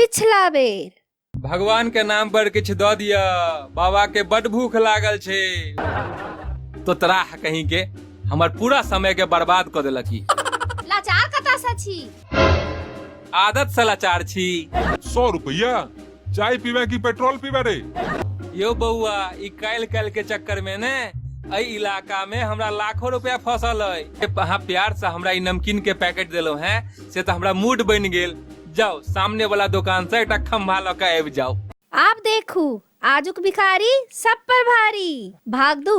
पिछला बेर। भगवान के नाम पर किछु दऽ दिअ, बाबा के बड भूख लागल छै। तोतराह कहीं के, हमर पूरा समय के बर्बाद कऽ देलक ई। लाचार कतऽ से छी? आदत से लाचार छी। 100 रुपया चाय पीबे की पेट्रोल पीबे रे? यौ बौआ, ई काल्हि काल्हि के चक्कर में ने एहि इलाका में हमरा लाखों रुपया फसल अइ। अहाँ प्यार से हमरा ई नमकीन के पैकेट देलहुं हैं से तऽ हमरा मूड बनि गेल। जाउ सामने वाला दुकान से एकटा खंभा लऽ के आबि जाउ। आब देखू आजुक भिखारी सब पर भारी। भाग दू।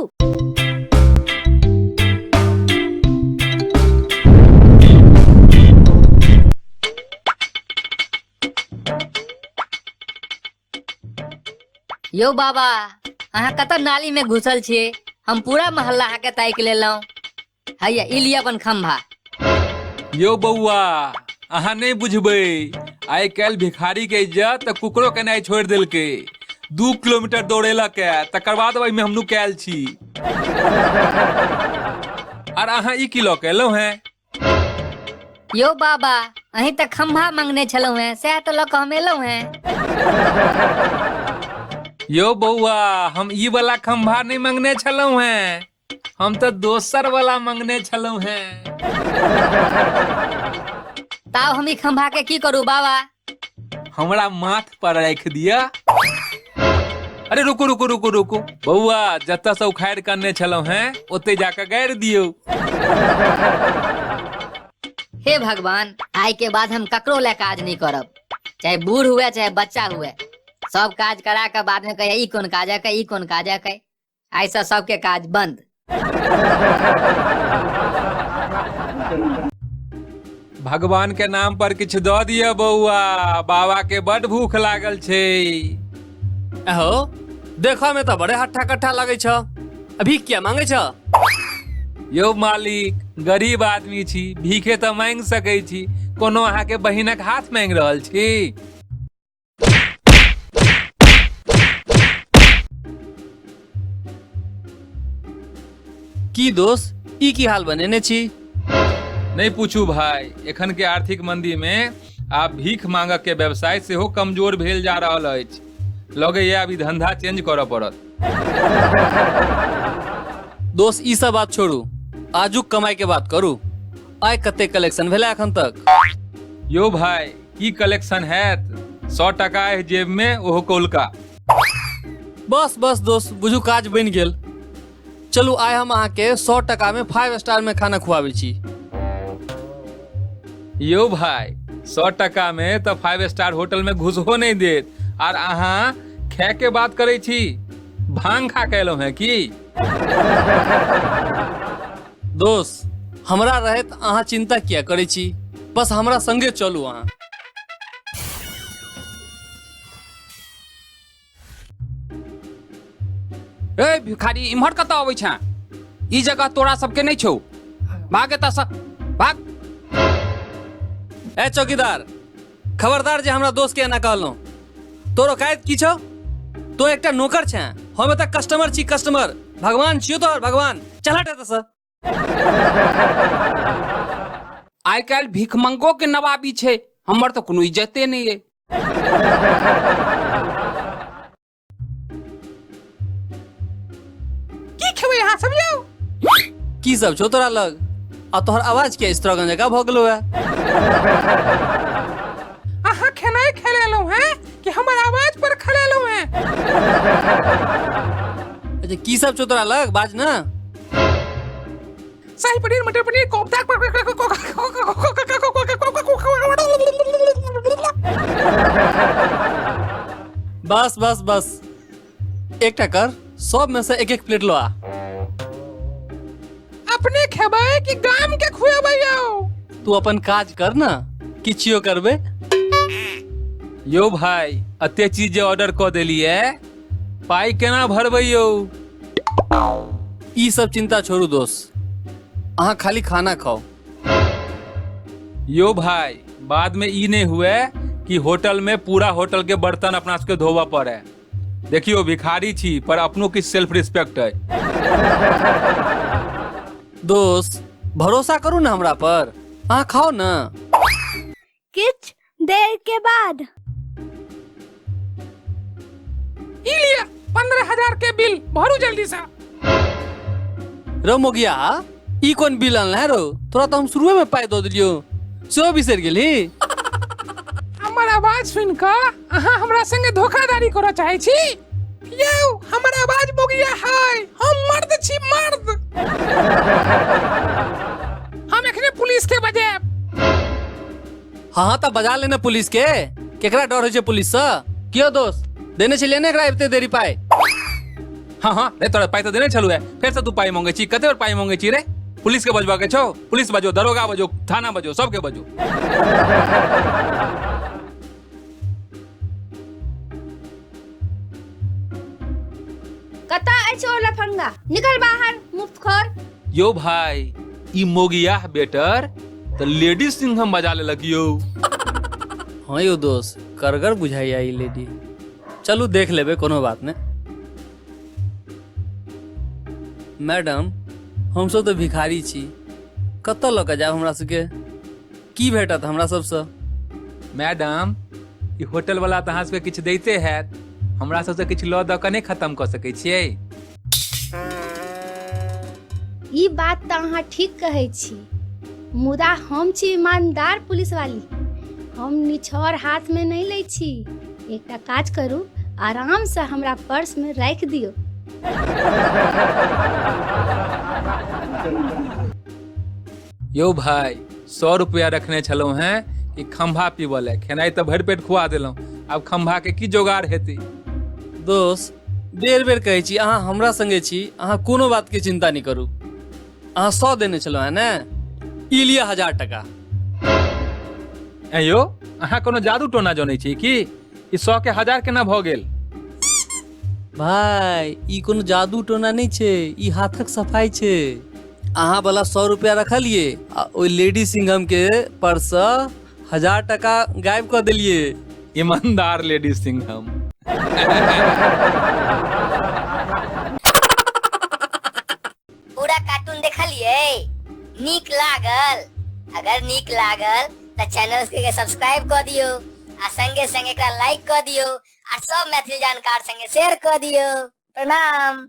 यौ बाबा, अहाँ कतऽ नाली में घुसल छियै? हम पूरा मोहल्ला अहाँके ताकि लेलहुँ। हैया ई लिअ अपन खम्भा। यौ बौआ, अहाँ नहि बुझबै, आइ काल्हि भिखारी के इज्जत तऽ कुकरो केनाइ छोड़ि देलकै। 2 किलोमीटर दौड़ेलक है तकर बाद ओहिमे हम नुकायल छी। आर अहाँ ई की लऽ के एलहुँ हैं? यौ बाबा, अहीं तऽ खम्भा मंगने छलहुँ हैं, सएह तऽ लऽ कऽ हम एलहुँ हैं। यौ बौआ, हम ई वाला खम्भा नहि मंगने छलहुँ हैं, हम तऽ दोसर वाला मंगने छलहुँ हैं। ताव हम ई खम्भा के की करू बाबा? हमरा माथ पर राखि दिअ। अरे रुकू रुकू रुकू रुकू बौआ, जतऽ से उखाड़ि कऽ अनने छलहुँ हैं ओते जाकऽ गाड़ि दियौ। हे भगवान, आइ के बाद हम ककरो लए काज नहि करब, चाहे बूढ़ हुए चाहे बच्चा हुए। सब काज करा कऽ बाद में कहिया ई कोन काज है, ई कोन काज है। आइ से सबके काज बंद। भगवान के नाम पर किछु दऽ दिअ बौआ, बाबा के बड भूख लागल छै। अहो, देखऽ में तऽ बड़े हट्ठा कट्ठा लगै छ, अभी किया मांगे छ? यौ मालिक, गरीब आदमी छी, भीखे तऽ मांगि सकै छी, कोनो अहाँके बहिनक हाथ मांगि रहल छी? की दोस्त, ई की हाल बनेने छी? नहीं पूछू भाई, एखन के आर्थिक मंदी में आब भीख मांगक के व्यवसाय सेहो कमजोर भेल जा रहल अछि। लगैया अभी धंधा चेंज करऽ पड़त। दोस्त, ई सब बात छोड़ू, आजुक कमाई के बात करू। आइ कते कलेक्शन भेलै एखन तक? यौ भाई, की कलेक्शन हैत, 100 टका है जेब में, ओहो कौलका। बस बस दोस्त, बुझू काज बनि गेल। चलू आइ हम अहाँके 100 टका में 5 स्टार में खाना खुआबै छी। यौ भाई, 100 टका में तऽ 5 स्टार होटल में घुसहो नहीं देत, आर अहाँ खाय के बात करै छी, भांग खा के एलहुँ हैं की? दोस्त, हमरा रहैत अहाँ चिंता किया करै छी, बस हमरा संगे चलू अहाँ। ए भिखारी, इम्हर कतऽ अबै छें? ई जगह तोरा सबके नहि छौ, भाग एतऽ सँ, भाग। ए चौकीदार, खबरदार जे हमरा दोस्त के एना कहलहुँ। तोर औकात की छौ? तो एकटा नौकर छें, हम एतऽ कस्टमर छी, कस्टमर। भगवान छियौ तोहर, भगवान। चल हट एतऽ सँ। आइ काल्हि भिखमंगो के नवाबी छै, हमर तऽ कोनो इज्जते नहि अइ। की खेबै अहाँ सब यौ? की सब छौ तोरा लग? आ तोहर आवाज के स्त्रगन जकाँ भऽ गेलौ है? अहाँ खेनाइ खेलेलहुँ हैं कि हमर आवाज पर खेलेलहुँ हैं? अच्छा, की सब छौ तोरा लग, बाज ना। शाही पनीर, मटर पनीर, कोफ्ता। बस बस बस, एकटा कर, सब में से एक एक प्लेट लो आ। अपने खेबै कि गाम के खुएबै यौ? तू अपन काज कर ना, किछियो करबे। यौ भाई, अते चीज जे ऑर्डर कऽ देलियै, पाई केना भरबै यौ? ई सब चिंता छोड़ू दोस्त, अहाँ खाली खाना खाओ। यो भाई, बाद में ई नहीं हुए कि होटल में पूरा होटल के बर्तन अपना सबके धोबा पड़े। देखियो भिखारी छी पर अपनो किछु सेल्फ रिस्पेक्ट है। दोस्त, भरोसा करू ना हमरा पर, अहाँ खाओ ना। किछ देर के बाद। 15,000 के बिल भरू जल्दी से। रो मोगिया, ई कोन बिल अनल है रो? तोरा तो हम शुरुए में पाई दऽ देलियौ, सेहो बिसरि गेलही? हमर आवाज सुनि कऽ अहाँ हमरा संगे धोखाधड़ी करऽ चाहै छी? यौ, हमर आवाज मोगिया है, हम मर्द छी, मर्द। हम एखने पुलिस के बजायब। हाँ, तऽ बजा लेने पुलिस के। केकरा डर होइ छै पुलिस सँ? कियो दोस्त, देने छलियै ने एकरा एते देरी पाइ? हाँ, रे तोरा पाइ तऽ देने छलू है, फेर से तू पाइ मांगे छी? कते बेर पाइ मांगे छी रे? पुलिस के बजबा के छौ? पुलिस बजो, दरोगा बजो, थाना बजो, सबके बजो। कतऽ अछि ओ लफंगा? निकल बाहर मुफ्तखोर। यो भाई, ई मोगियाह बेटर तऽ लेडीज सिंह हम बजा लेलक यौ। हाँ यौ दोस्त, करगर बुझाइया ई लेडी। चलू देख लेबै, कोनो बात नहि। मैडम, हमसब तऽ भिखारी छी, कतऽ लऽ कऽ जायब हमरा सबके? की भेटत हमरा सबसँ? मैडम, ई होटल वाला तऽ अहाँ सबके किछु दैते हैत, हमरा सबसँ किछु लऽ दऽ कऽ नहि खत्म कऽ सकै छियै? ई बात तऽ अहाँ ठीक कहै छी, मुदा हम छी ईमानदार पुलिस वाली, हम निछोर हाथ में नहीं लै छी। एकटा काज करू, आराम से हमरा पर्स में राखि दियौ। यौ भाई, 100 रुपया रखने छलहुँ हैं कि खम्भा पीबऽ लए, खेनाइ तऽ भरि पेट खुआ देलहुँ, आब खम्भा के की जोगाड़ हेतै? दोस्त, बेर बेर कहै छी, अहाँ हमरा संगे छी, अहाँ कोनो बात के चिंता नहि करू। अहाँ 100 देने छलहुँ हैं ने? ई लिअ 1000 टका। ऐं यौ, अहाँ कोनो जादू टोना जनै छी की? ई 100 के 1000 केना भऽ गेल? भाई, ई कोनो जादू टोना नहि छै, ई हाथक सफाई छै। अहाँ वाला 100 रुपया रखलिए आ ओहि लेडी सिंघम के पर्स सँ 1000 टका गायब कऽ देलिए। ईमानदार लेडी सिंघम। पूरा कार्टून देखलिए? नीक लागल? अगर नीक लागल तऽ चैनल के सब्सक्राइब कऽ दियौ आ संगे संगे एकरा लाइक कऽ दियौ आ सब मैथिली जानकार संगे शेयर कऽ दियौ। प्रणाम।